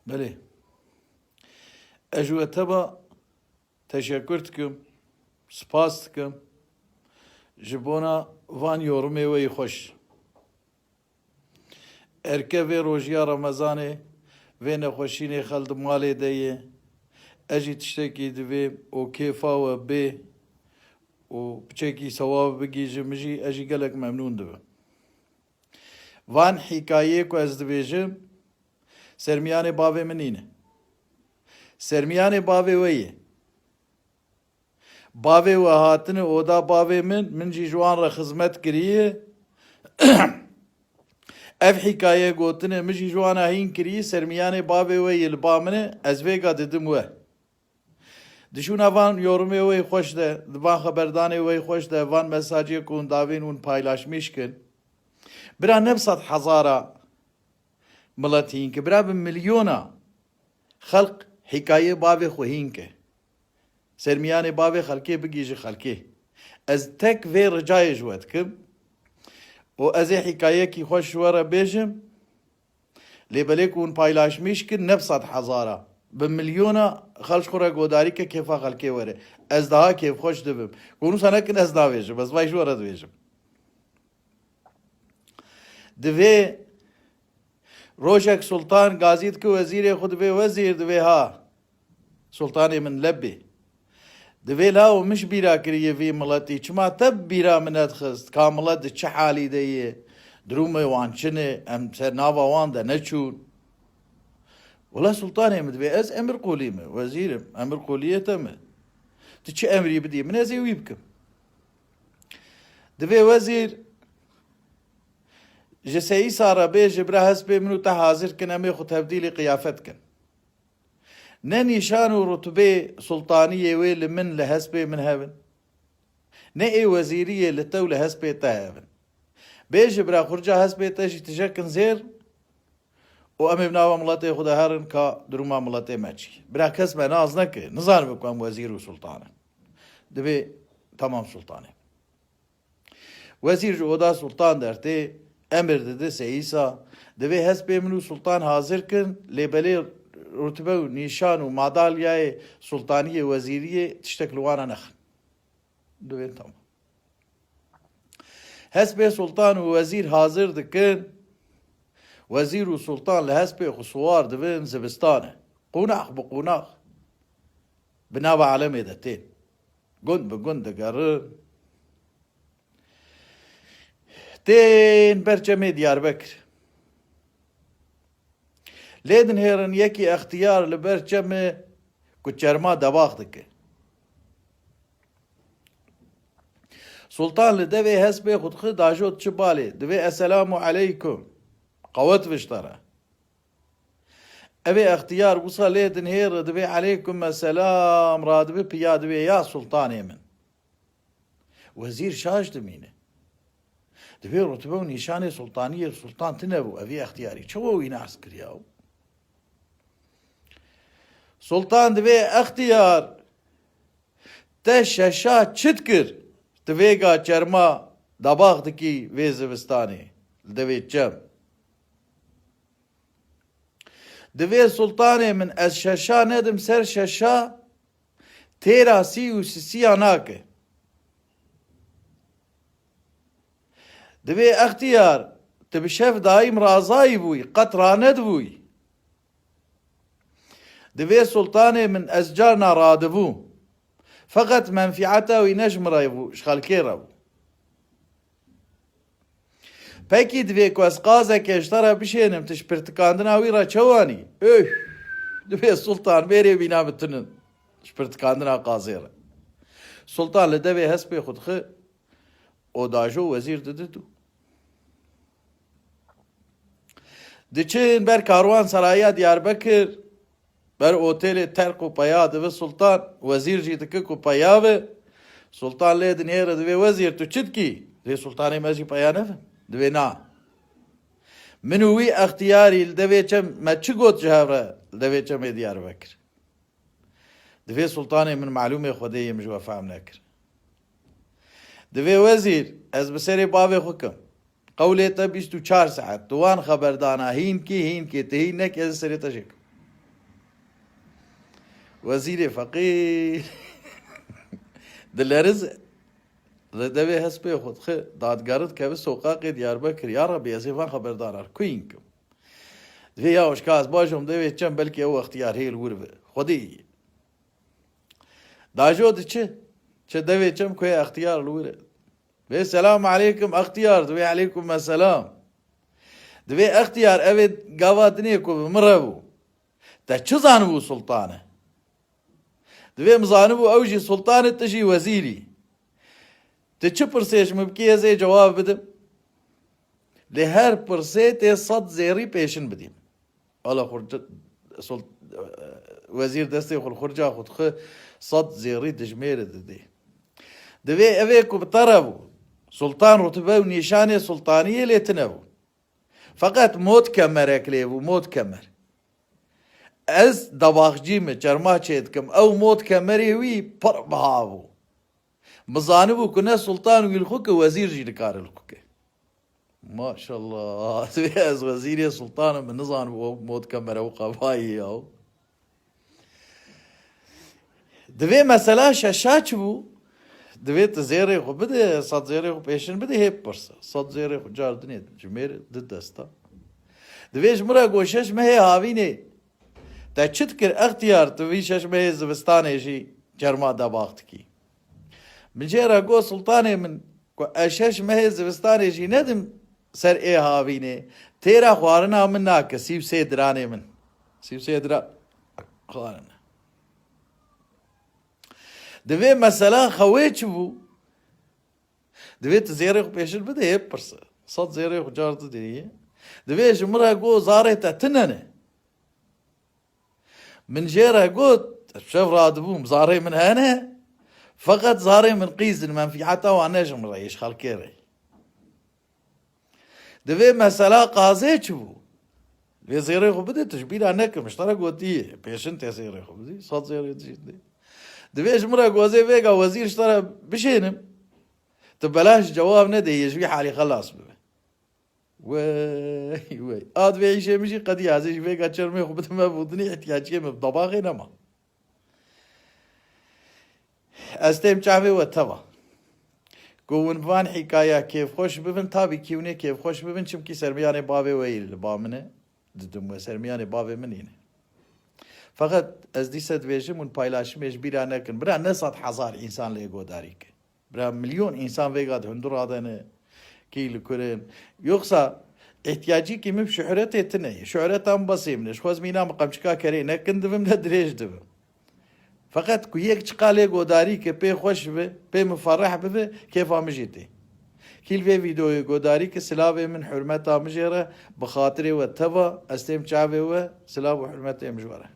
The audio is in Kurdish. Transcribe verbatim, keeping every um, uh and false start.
Belê. Ez ji we teba teşekur dikim, spas dikim ji bona van yorumê we yî xweş. Erke vê rojiya Remezanê, vê nexweşînê xel di malê de ye. Ez jî tiştekî divêm û kêfa we bê û piçekî sewab bigihîjim, min jî, ez jî gelek memnûn dibim. Van hîkayeyê ku ez dibêjim, sermiyanê bavê min nîne. Sermiyanê bavê we ye. Bavê we hatine oda bavê min, min jî ji wan re xizmet kiriye. Ev hîkaye gotine, min jî ji wan re hîn kiriye, sermiyanê bavê we yê li ba min e, ez vêga didim we. Di şûna van yorumê we yê xweş de, di van xeberdanê we yê xweş de, van mesajê ku hûn davên hûn paylaşmîş kin. Bira ne bi sed hezara milet hîn ke, bira bi milyona xelq hîkayê bavê xwe hîn ke. Sermiyanê bavê xelkê bigihîje xelkê. Ez tek vê ricayê ji we dikim û ez ê hîkayekî xweş ji we re bêjim. Lê belê ku hûn paylaşmîş kin, ne bi sed hezara, bi milyona xelk ji xwe re godarî ke kêfa xelkê were. Ez daha kêfxweş dibim. Ku hûn wisa nekin ez navêjim, ez vay ji we re dibêjim. Divê rojek Sultan gazî dike wezîrê xwe, divê wezîr, divê ha. Sultanê min, lebê. Divê lawo, min ji bîra kiriye vî miletî. Çima te bi bîra min nedixist? Ka milet di çi halî de ye? Durûmê wan çi ne? Em ser nava wan de neçûn. Wela Sultanê min, divê ez emir qulî me, wezîr im. Emir quliyê te me. Tu çi emrî bidî min, ez ê wî bikim. Divê wezîr ji Seyîsa re bêje, bira hespê min û te hazir kin, em ê xwe tebdîlê qiyafet kin. Ne nîşan û rutbê sultaniyê wê li min, li hespê min hebin. Ne ê wezîriyê li te û li hespê te hebin. Bêje bira xurca hespê te jî tije kin zêr û em ê bi nava miletê xwe de herin ka duruma miletê me çi. Bira kes me nas neke, nizanibe ku em wezîr û sultan in. Divê temam sultanê. Wezîr ji oda sultan dertê, emir dide Seyîsa, divê hespê min û sultan hazir kin, lê belê rutbe û nîşan û madalyayê sultaniyê, wezîriyê tiştek li wana nexin. Divê tamam. Hespê sultan û wezîr hazir dikin, wezîr û sultan li hespê xwe siwar dibin, zivistan e. Qonax bi qonax bi nava alemê de tên. Gund bi gund digerin. Tên ber çemê Diyarbekir. Lê dinhêrin yekî extiyar li ber çemê ku çerma debax dike. Sultan li devê hespê xwe dixe, dajo diçe balê, divê eselamu eleykum. Qewet viştara. Evê extiyar wisa lê dinhêre, divê eleykum eselam, radibe piya, divê ya sultanê min. Wezîr şaş dimîne. Divê rutbe û nîşanê sultaniyê, sultan tine bû, evî extiyarî çawa wî nas kiriya? Sultan divê extiyar, te şeşa çi dikir? Tu vêga çerma dabax dikî vê zivistanê li devê çem. Divê sultanê min ez şeşa nedim ser şeşa, têra sî û sisiya nake. Divê extiyar, tu bi şev daîm razayî bûyî, qet ranedibûyî. Divê sultanê min ez carna radibû. Feqet menfîeta wî ne ji min re bû, ji xelkê re bû. Pekî divê ku ez qazeke ji te re bişênim, tu ji pirtikandina wî re çawanî? Öh! Divê sultan mêrê mîna min tinin ji pirtikandina qazê re. Sultan li devê hespê xwe dixe, odajo wezîr didit û diçin ber karwansaraya Diyarbekir. Ber otelê terq û peya dibe sultan, wezîr jî dike ku peya be. Sultan lê dinêre, divê wezîr, tu çi dikî? Divê sultanê me jî peya nevin. Divê na. Min û wî extiyarî li devê çem me çi got ji hev re li devê çemê Diyarbekir? Divê sultanê min malûmê Xwedê yê, min ji we fehm nekir. Divê wezîr, ez bi serê bavê xwe kim. Qewlê te bîst û çar saet, tu wan xeberdana, hîn kî, hîn kî, tu hîn nekî, ez serê te jê kim. Wezîrê feqîr dileriz, li devê hespê xwe dixi, dadgerit kevî soqaqê Diyarbekir. Ya Rebî, ez ê van xeberdaran kuyîn kim. Divê ya wişka ez bajom devê çem, belkî ew extiyar hê li wir be. Xwedî. Dajo diçi, çi devê çem ku yê extiyar li wir e. Vê selam aleykum extiyar, divê aleykum selam. Divê extiyar, evê gava dinê ku bi min re bû. Te çi zanibû sultan e? Divê min zanibû ew jî sultan e, tu jî wezîr î. Tu çi pirsê ji min bikî, ez ê cewab bidim. Lê her pirsê tê sed zêrî pêşin bidî. Ala xurca, sul-, wezîr destê xwe li xurca xwe dixwe, sed zêrî dijmêre didê. Divê evê ku bi te re bû, sultan rutbe û nîşanê sultaniyê lê tune bû. Feqet mot kemerek lê bû, mot kemer. Ez dabaxcî me, çerma çê dikim. Ew mot kemerê wî pir biha bû. Min zanibû ku ne sultan wî li xwe ke, wezîr jî nikare li xwe ke. Maşallah. Ez wezîrê sultan im, min nizanibû ew mot kemere û qevayî ya. Divê mesela şeşa çi bû? Divê tu zêrê xwe bide, sed zêrê xwe pêşin bide, hê bipirse. Sed zêrê xwe car dinê, jimêr di desta. Divê ji min re got şeş mehê havînê. Te çi dikir extiyar, tu vî şeş mehê zivistanê jî çerma debax dikî? Min jê re got, sultanê min, ku ez şeş mehê zivistanê jî nedim ser ê havînê, têra xwarina min nake, sî û sê diranê min. Sî û sê dira xwarine. Divê mesela xewê çi bû? Divê tu zêrê xwe pêşin bide, hê bipirse. Sed zêrê xwe car tu diriye. Divê ji min re got, zarê te tune ne? Min jê re got, ez şev radibûm, zarê min hene, feqet zarê min qîz in, menfîeta wan ne ji min re, yê ji xelkê re. Divê mesela qazê çi bû? Divê zêrê xwe bidê, tu ji bîra nekim, ji te re gotiye, pêşin tê zêrê xwe bidî, sed zêrê dijî dê. Divê ji min re got, ez ê vêga wezîr ji te re bişênim, tu belaş cewab nedê, yê ji vî halî xelas bibe. Wey, wey. A divê îşê min jî qedî, ez ê jî vêga çermê xwe bidime bûdinê, îhtiyaciyê min bi dabaxê nema. Ez têm çavê we teva. Ku hûn bi van hîkaya kêfxweş bibin, tabî kî hûn ê kêfxweş bibin, çimkî sermiyanê bavê we yî li ba min e, didim we sermiyanê bavê min yî ne. Feqet ez dîse dibêjim, hûn paylaşimê ji bîra nekin. Bira ne sed hezar însan lê godarî ke. Bira milyon însan vêga di hundir radene, kî li kurin. Yoksa ihtiyacî kî min bi şuhretê tine ye. Şuhreta min besê min e. Ji xwe ez mîna min qemçika kerê nekin dibim, ne dirêj dibim. Feqet ku yek çiqa lê godarî ke pê xweş be, pê min fereh bibe, kêfa min jî tê. Kî li vê vîdeoyê godarî ke, silavê min, hurmeta min jê re, bi xatirê we teva, ez têm çavê we, silav û hurmetê min ji we re.